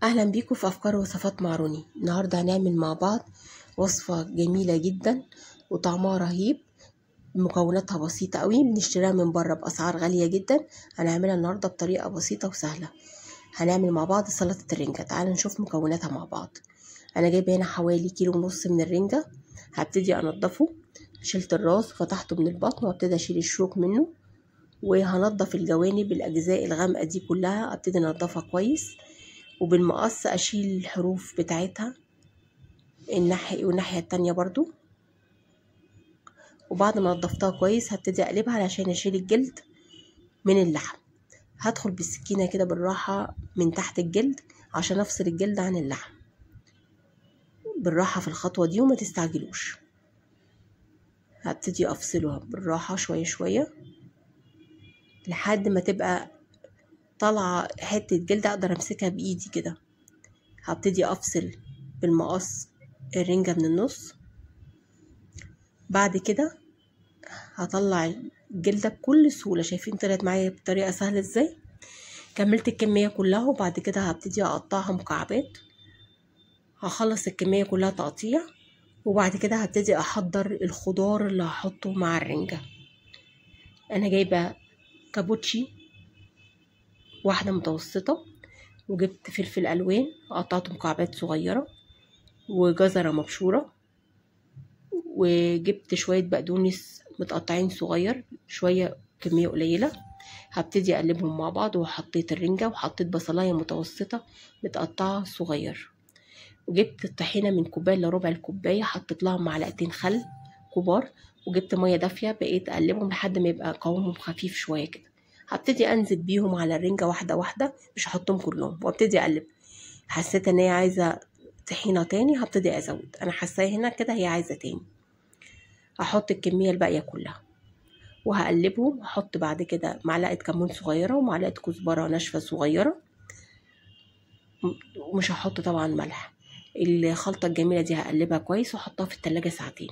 اهلا بيكم في افكار وصفات مع روني. النهارده هنعمل مع بعض وصفه جميلة جدا وطعمها رهيب، مكوناتها بسيطة قوي، بنشتريها من بره باسعار غالية جدا. هنعملها النهارده بطريقة بسيطة وسهلة. هنعمل مع بعض سلطة الرنجه. تعالوا نشوف مكوناتها مع بعض. انا جايبه هنا حوالي 1.5 كيلو من الرنجه. هبتدي انضفه، شلت الراس وفتحته من البطن وابتدي اشيل الشوك منه، وهنضف الجوانب الاجزاء الغامقه دي كلها، ابتدي انضفها كويس، وبالمقص اشيل الحروف بتاعتها الناحية والناحية التانية برضو. وبعد ما نضفتها كويس هبتدي اقلبها علشان اشيل الجلد من اللحم. هدخل بالسكينة كده بالراحة من تحت الجلد عشان افصل الجلد عن اللحم بالراحة في الخطوة دي، وما تستعجلوش. هبتدي افصلها بالراحة شوية شوية لحد ما تبقى طالعه حتة جلد اقدر امسكها بايدي كده. هبتدي افصل بالمقص الرنجه من النص. بعد كده هطلع الجلدة بكل سهولة. شايفين طلعت معايا بطريقة سهلة ازاي؟ كملت الكمية كلها، وبعد كده هبتدي اقطعها مكعبات. هخلص الكمية كلها تقطيع، وبعد كده هبتدي احضر الخضار اللي هحطه مع الرنجه. انا جايبه كابوتشي واحدة متوسطة، وجبت فلفل ألوان قطعته مكعبات صغيرة، وجزرة مبشورة، وجبت شوية بقدونس متقطعين صغير، شوية كمية قليلة. هبتدي أقلبهم مع بعض، وحطيت الرنجة، وحطيت بصلاية متوسطة متقطعة صغير، وجبت الطحينة من كوباية لربع الكوباية، حطيت لها معلقتين خل كبار، وجبت مية دافية. بقيت أقلبهم لحد ما يبقى قوامهم خفيف شوية كده. هبتدي انزل بيهم على الرنجة واحدة واحدة، مش هحطهم كلهم، وابتدي اقلب. حسيت ان هي عايزة طحينة تاني هبتدي ازود، انا حاساها هنا كده هي عايزة تاني. هحط الكمية الباقية كلها وهقلبهم. هحط بعد كده معلقة كمون صغيرة ومعلقة كزبرة ناشفة صغيرة، ومش هحط طبعا ملح. الخلطة الجميلة دي هقلبها كويس واحطها في التلاجة ساعتين،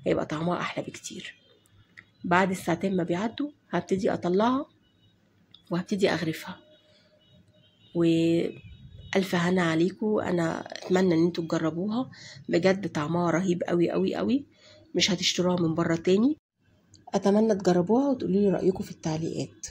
هيبقى طعمها احلى بكتير. بعد الساعتين ما بيعدوا هبتدي اطلعها وهبتدي اغرفها. والف هنا عليكم. انا اتمنى ان انتوا تجربوها، بجد طعمها رهيب قوي قوي قوي، مش هتشتروها من بره تاني. اتمنى تجربوها وتقولوا لي رايكم في التعليقات.